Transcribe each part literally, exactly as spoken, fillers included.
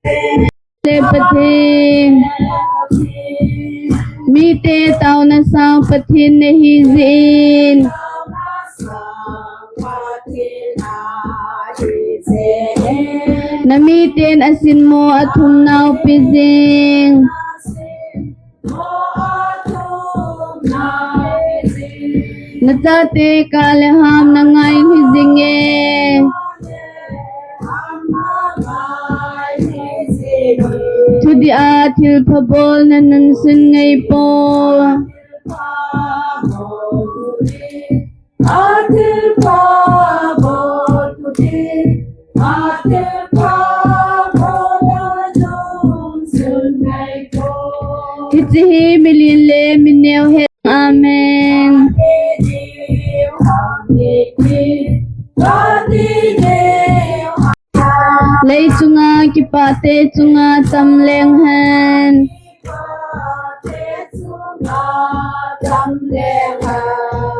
Le Pathen, mite taona sang Pathen nahi jin. Na miten asin mo athum nau pi jing. Na chate ka le ham na ngai hi jing e. Thudi a thil pha bol na nun sun ngai po. Hiche hi milin le mineo he. Amen. Lei chunga kipate chunga tam leng hen.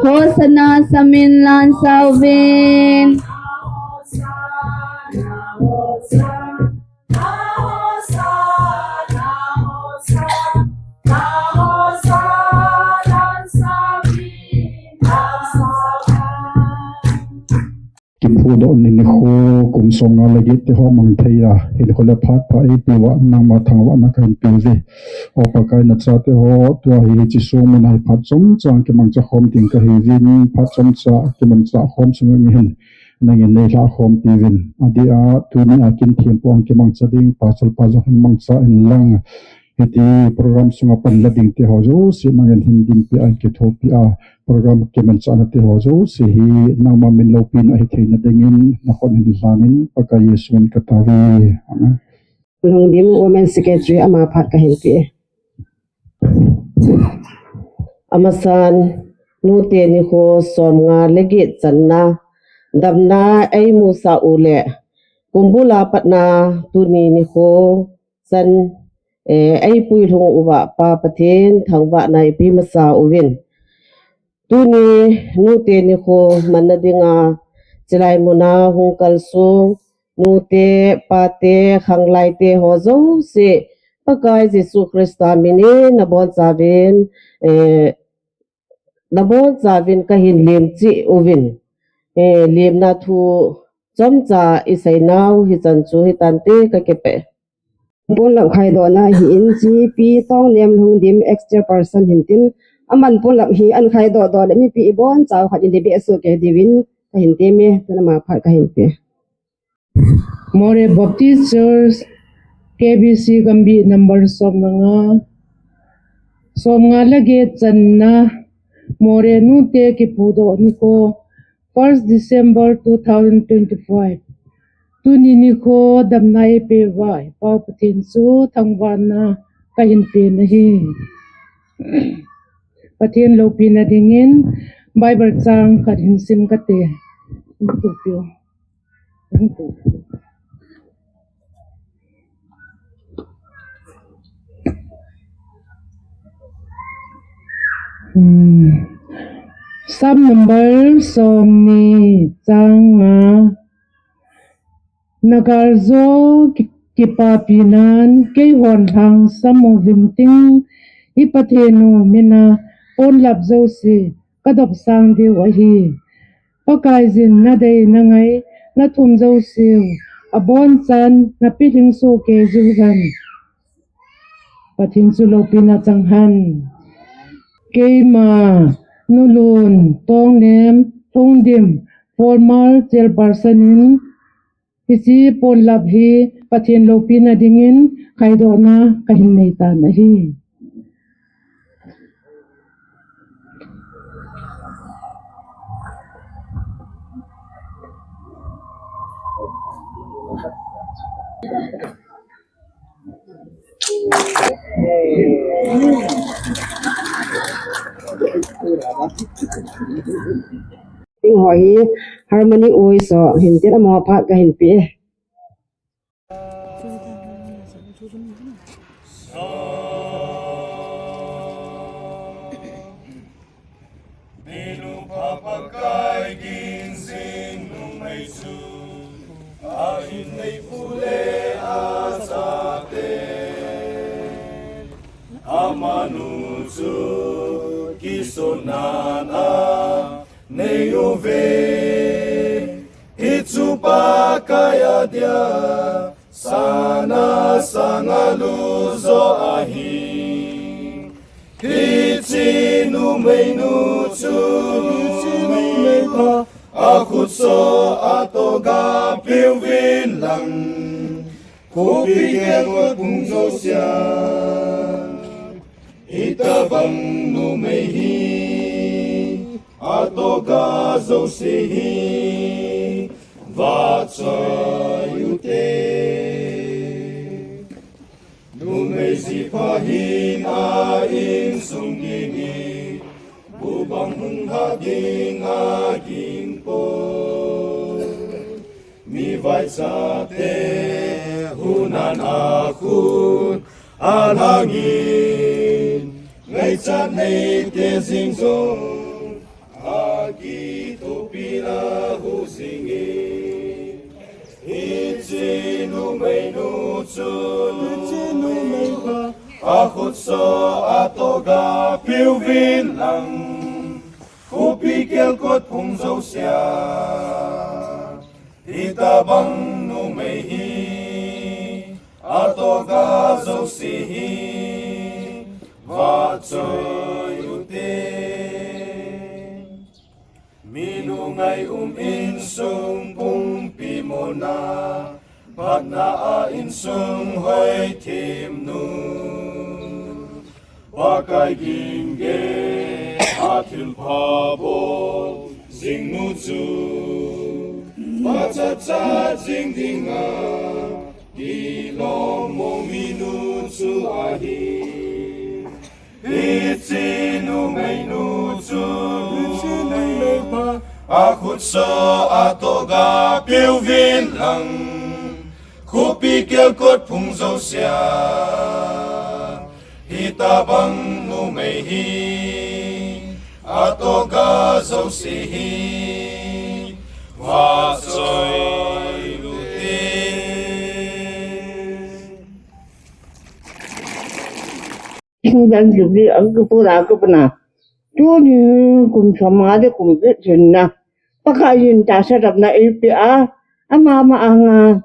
Hosanna samin lan sauvin. Kiphudoh ni nikho kum som nga le get te ho mang thei a, hinkho le phat pha eipe uva nangma thangvahna kahin pe uve. O Pakai, na chate ho tua hi hiche sung mun a hi phat chomcha kimangcha khom ding kahi uvin, phat chomcha kimangcha khom sunga hin nangin nei lhah khom piuvin. Adeh a tuni a kin thempu a kimangcha ding pasal pa jong hin mangcha in lang. Hiti program sunga pan la ding te ho jouse nangin hin dinpi a kithopi a, program kimanchahna te ho jouse hi nangma min loupina ahi theina dingin nakhut hin lhanin Pakai Jesu min kataove. Amen. Lhungdim Women Secretary ama phat kahin pe. Amasan, nute nikho som nga le get channa, damna eimusah u le, kumbul a patna tuni nikho chan, eh, eipui lhung uva Pa Pathen thangvahna eipe masa uvin. Tuni nute nikho manna dinga chilai muna hung kalsong nute, pate, khanglaite ho jouse Pakai Jesu Christa minin nabonchauvin, eh, nabonchauvin kahin lemchih uvin. Eh, lemna thu chomcha iseinau hichan chu hitante kakipah. Ponlap khaidohna hi in chi Pi Tongnem Lhungdim ex chairperson hintin, aman ponlap hi ahin khaidoh doh le mipi ibonchauva khat in debeh soh kei diuvin kahin temme, tun ama phat kahin pe. Moreh Baptist Church, K B C Gambih number som nga, som nga le get channa, Moreh nute kiphudoh nikho, first December two thousand twenty-five. Tuni nikho damna eipeuva Pa Pathen chu thangvahna kahin pe nahi. Pathen loupina dingin Bible chang khat hin sim kate. Hmm. Psalm number som ni chang nga. Nagaljo ki-, kipapi nan keihon lhangsam uvin ting, i Pathen u mina ponlap jouse kadopsang diu ahi. Pakaiyin nadei nangai nathum jouseu abonchan napilhing soh kei jiu hen. Pathen chu loupina chang hen. Keima Nulun Tongnem Lhungdim, former chairperson in, hiche ponlap hi Pathen loupina dingin khaidohna kahin nei tan ahi. Ting ho hi Harmony Oi so hin tin amo phat kahin pe. Nenu Papakai kin sin numei chu, a in nei pule a sa. Manu chu kisonnan anei uve. Hichu Pakai adia sana sanga lujo ahi. Hiche numeinu chu, hiche numei pa, akhutso atoga peuvin lang, khopi kelkot phung jousea. Hitabang numei hi, atoga jouse hi, vachoi ute. Numei jipha hin a insung dingin, bu bang hung lha ding aging poi. Mi vaichate hunan akhut alhangin, ngaichat neite jing jong akithopi lahu jingin. Hiche numeinu chu, hiche numei pa, akhutso atoga peuvin lang, khopi kelkot phung jousea. Hitabang numei hi, atoga jouse hi, vachoi ute. Minu ngai um insung pumpi muna, phatna a insung hoithemnu, Pakai ging gei a thilpha bol jingnu chu, pachatchat jing dinga kilom mong minu chu ahi. Hiche numeinu chu, hiche numei pa, akhutso atoga peuvin lang, khopi kelkot phung jousea. Hitabang numei hi, atoga jouse hi, vachoi ute. Singdan Jubilee ang kipura kipuna. Tuni kum som nga le kum get hinna, Pakaiyin tahsa damna eipeh a, ama ma anga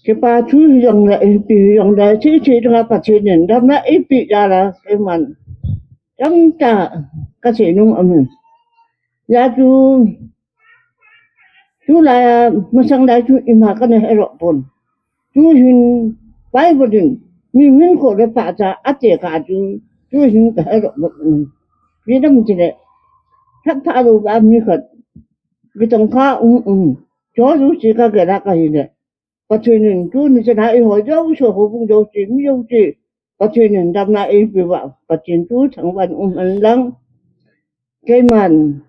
kipa thu hijongle, ipi hijongle, hiche dinga Pathen in damna eipeh jal a, keiman tamtah kasei nom aum e. Hijeh chun, tulai a masang lai chu ima kana hedoh pon. Tuhin Bible in, mihem hinkho le pachat atekah chu, tuhin kahedoh pon. Ipi ham itile, phatthah lou a mi khat, kitongkha um um, chojou chu kagel a kahile, Pathen in tuni chana ihoi jouse, houbung jouse, mi jouse, Pathen in damna eipeh uva, Pathen thu thangvah in umhen lang. Keiman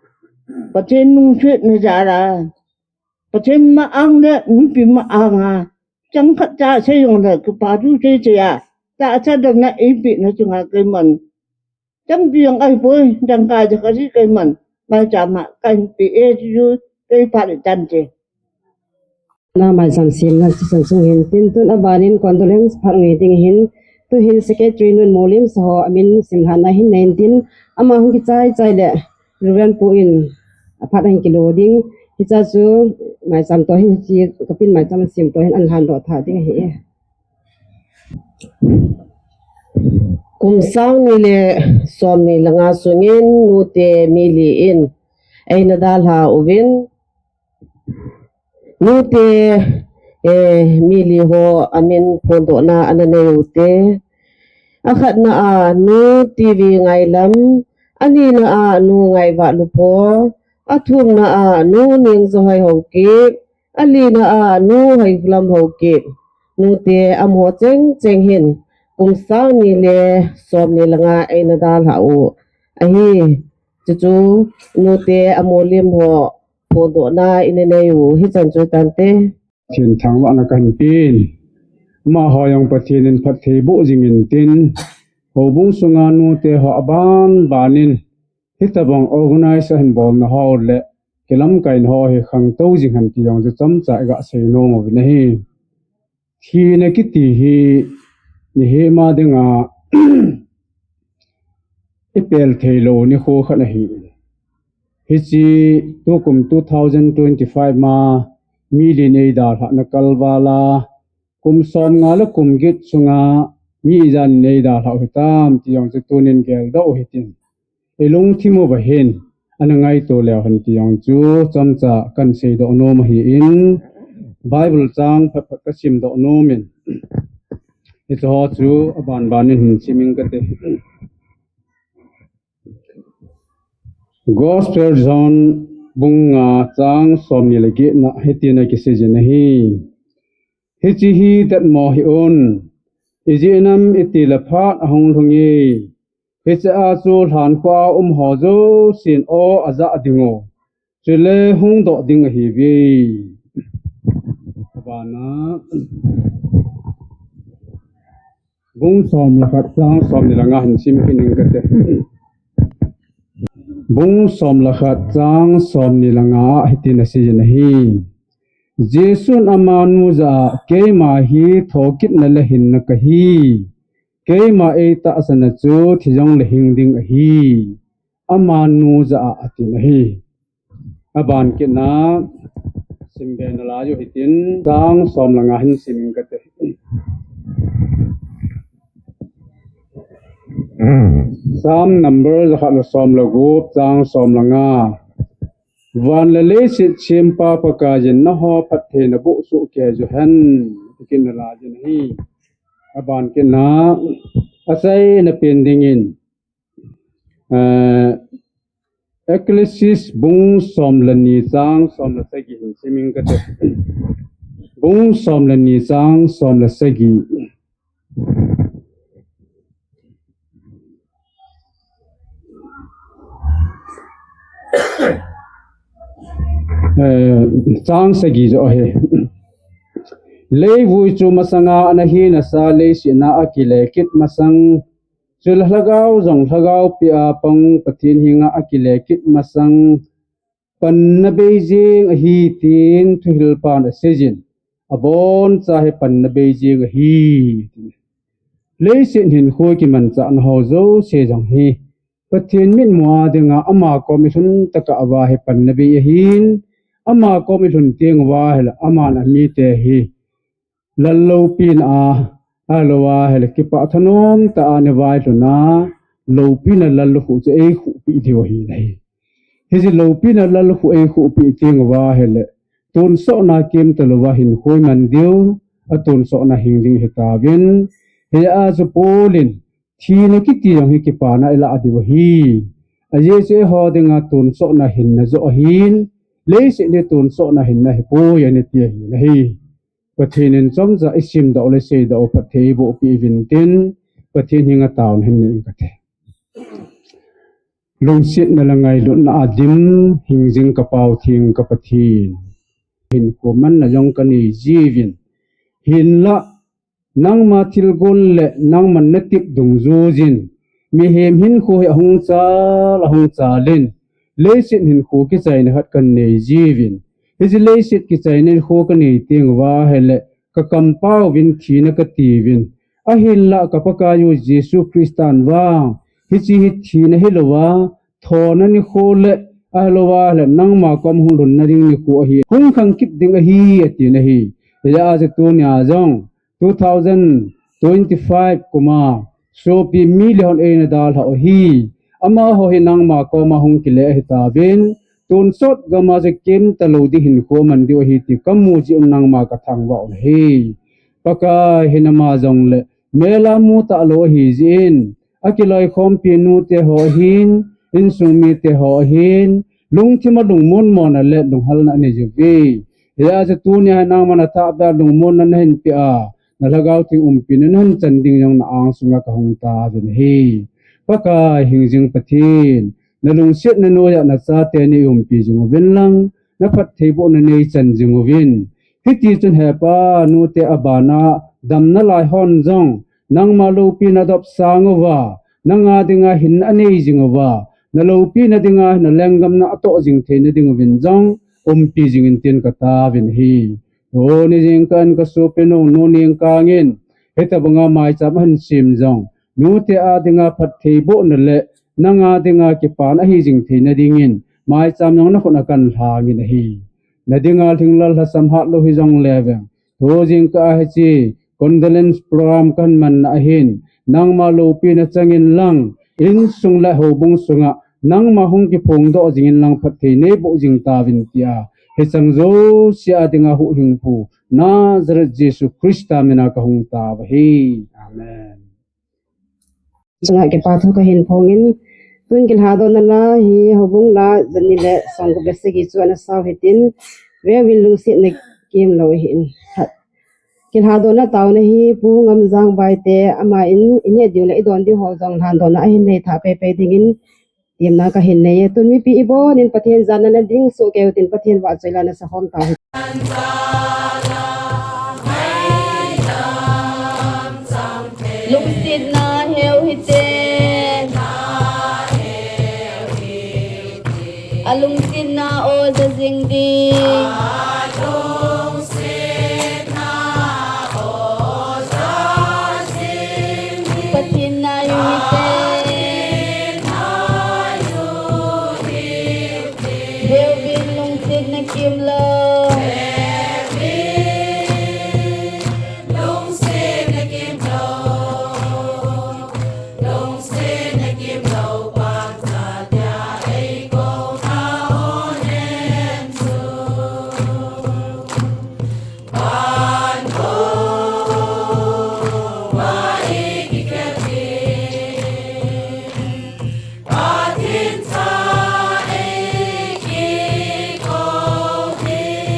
Pathen lungsetna jal a, Pathen ma-ang le mipi ma-ang a, chang khat cha sei jongle kipa thu sei sei a, tahsa damna eipehna chunga keiman tampi jong ahipoi, dangka jakhat hi keiman maicham a kahin pe e, chu kei phat le tante. Na maicham semna session sung hin tin, tun abanin condolence phat ngai ding ahin, tuhin secretary nun Molim saho amin simlhahna hin nei intin, ama hung kichai chai le Reverend pu in aphat ahin kilo ding, hichea chu maicham toh hin, hiche kapin maicham sem toh hin ahin lhandoh tha ding ahi. Kum sang ni le som ni le nga sungin nute mi li in eina dalha uvin, nute, eh, mi li ho amin phondohna ana nei ute. Akhatna a Nu T V Ngailam, anina a Nu Ngaivah Lupho, athumna a Nu Nengjohoi Haokip, alina a Nu Hoihulam Haokip. Nute amaho cheng cheng hin kum sang ni le som ni le nga eina dalha u ahi. Chuchu nute a Molim ho phondohna ina nei u hichan chu tante. Pathen thangvahna kahin pen. Amaho jong Pathen in phatthei boh jing intin, houbung sunga nute ho aban ban in hitabang organize ahin bolna ho le kilamkaina ho hi khangtou jing hen ti jong chu chomcha iga sei nom uvin ahi. Thina kiti hi mihem a dinga ipel thei lou nikho khat ahi. Hiche tukum two thousand twenty-five ma mi li nei dalhah na kalval a, kum som nga le kum get sunga mi ijat in nei dalhah u hitam ti jong chu tunin geldoh u hitin. Ilungthim uva hin ana ngaito leu hen ti jong chu chomcha kan seidoh nom ahin, Bible chang phat phat kasimdoh nom in, hiche ho chu aban ban in hin sim ing kate. Gospel John bung nga chang somni le get na hitin akiseijin ahi. Hiche hi detmo hih un, ijeh inem itile phat ahung lhung e, hiche a chu lhankhuh a um ho jousen aw ajah ding u, chule hungdoh ding ahiuve. Abana bung som le khat chang somni le nga hin sim kit ing kate. Bung som le khat chang somni le nga a hitin aseijin ahi. Jesun amanu jah a, keima hi thokitna le hinna kahi. Keima eitahsan a chu thi jongle hing ding ahi. Amanu jah a atin ahi. Aban kitna simbe nalai u hitin, chang som le nga hin sim ing kate. Psalm number jakhat le som le gup, chang som le nga. Van le leiset sempa Pakaiyin nangho phattheina boh soh kei u hen, ti kit nalai u ahi. Aban kitna, achaina pen dingin, eh, Ecclesiastes bung som le ni chang som le sagi hin sim ing kate. Bung som le ni chang som le sagi. Eh, chang sagi joh ahi. Leivui chu masanga ana hinasa leiset a akile kit masang, chule lhagao jong lhagao peh a pang Pathen henga akile kit masang, panna bei jeng ahi, tin thuhilpan aseijin. Aboncha hi panna bei jeng ahi. Leiset hinkho kimanchahna ho jouse jong hi Pathen mitmu a dinga ama kom ilhun tah uva hi panna bei ahin, ama kom ilhun teng uva hile aman amite hi lal loupina a, ahilouva hile kipah thanom tah a ana vailhun a, loupina lallukhuh chu eikhuhpeh diu ahi. Hiche loupina lallukhuh eikhuhpeh teng uva hile, tonsotna kem talouva hinkho iman diu, atonsotna hing ding hitauvin, hijeh a chu Paul in thina kiti jong hi kipana ilah diu ahi. Ajeh chu eiho dinga tonsotna hinna joh ahin, leiset hi tonsotna hinna hipoi anati ahi nahi. Pathen in chomcha isimdoh le seidoh u phatthei eiboh peh uvin tin, Pathen henga taona hin nei ing kate. Lungsetna le ngailutna a dim, hingjing ka Pau Theng ka Pathen. Hinkho manna jong kanei jiuvin. Hinlah, nangma thilgon le nangman natep dungjuijin. Mihem hinkho hi ahung chal, ahung chalin. Leiset hinkho kichaina khat kanei jiuvin. Hiche leiset kichaina hinkho kanei teng uva hile, ka kampau vin thina kati uvin. Ahinlah ka Pakaiyu Jesu Christan vang, hiche hi thina hilouva, thona nikho le, ahilouva le nangma kom hung lhunna ding nikho ahi. Hung khangkit ding ahi, atin ahi. Hijeh a chu tunia jong, two thousand twenty-five kuma, sopi mi le hon eina dalhah u ahi. Amaho hi nangma koma hung kile ahitauvin, tonsot gama chu kem talou ding hinkho aman diu ahi ti kamu jeh un nangma kathangvah u ahi. Pakai hin ama jongle, mel a mu talou ahi jeh in, akiloikhompi nute ho ahin, insung mite ho ahin, lungthim a lungmon mona le lunghalna anei jiuve. Hijeh a chu tunia hi nangman athahbeh a lungmonna nahin peh a, na Lhagao Theng umpina nahin chan ding jong na angsunga kahung tauvin ahi. Pakai hingjing Pathen, nalungsetna noiya nachate neiumpi jing uvin lang, naphattheibohna neichan jing uvin. Hitichun Hepa, nute abana damna lai hon jong, nangma loupina adopsang uva, nanga dinga hinna anei jing uva, naloupina dinga nalenggam na atoh jing theina ding uvin jong, umpi jingin tin kataovin ahi. Tuni jingkah in kasopinu, Nu Nengkang in, hitobanga maicham ahin sem jong, nute a dinga phattheibohna le nanga dinga kipana ahi jing theina dingin, maicham jong nakhut a kan lhangin ahi. Nadinga lhinglel lhasam hatlou hijongle veng, tu jingkah a hiche condolence program kahin manna ahin, nangma loupina changin lang, insung le houbung sunga nangma hung kiphongdoh jingin lang phatthei neiboh jing tauvin tia, hicheng jouse a dinga huhhingpu Nazareth Jesu Christa mina kahung tauve. Amen. Chunga kipathu kahin phongin, tun kilhadohna la hi houbung la jani le somgup le sagi chu ana sao hitin, veuvin lungsetna kimlou ahin. Kilhadohna taona hi Pu Ngamjang Baite, aman ineh diu le idon diu ho jong lhadohna ahin nei thah peipei dingin temna kahin neiye. Tun mipi ibonin Pathen jana nading sohkei utin Pathen vahchoi la nasa khom tauhite. Lungsetna heu hite. Alungsetna oja jing ding. Pathen naiyu hite. Veuvin lungsetna kimlou.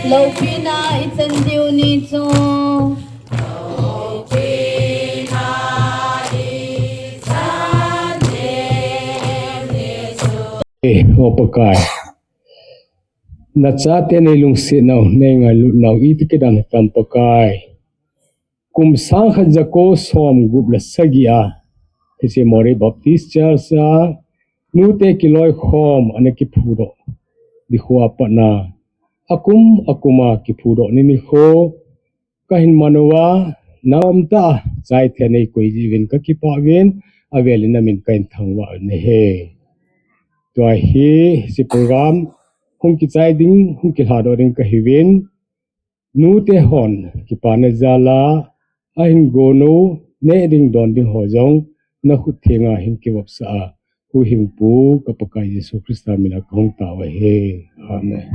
Loupina ichan diu ni chu. Eh, O Pakai. Nachate neilungsetnau, neingailutnau, iti kidan ham Pakai. Kum sang khat jako somgup le sagi a, hiche Moreh Baptist Church a, nute kiloikhom ana kiphudoh nikho a pat na, akum akum a kiphudoh ni nikho, kahin man uva, naum tah a, chaithe neikoi jiuvin kakipah uvin, avelin namin kahin thangvah uve. Tua hi, hiche program, hung kichai ding, hung kilhadoh ding kahiuvin, nute hon, kipana jal a, ahin gon u, neh ding don ding ho jong, nakhut thenga hin kivopsah a, huhhingpu ka Pakai Jesu Christa mina kahung tao ahi. Amen.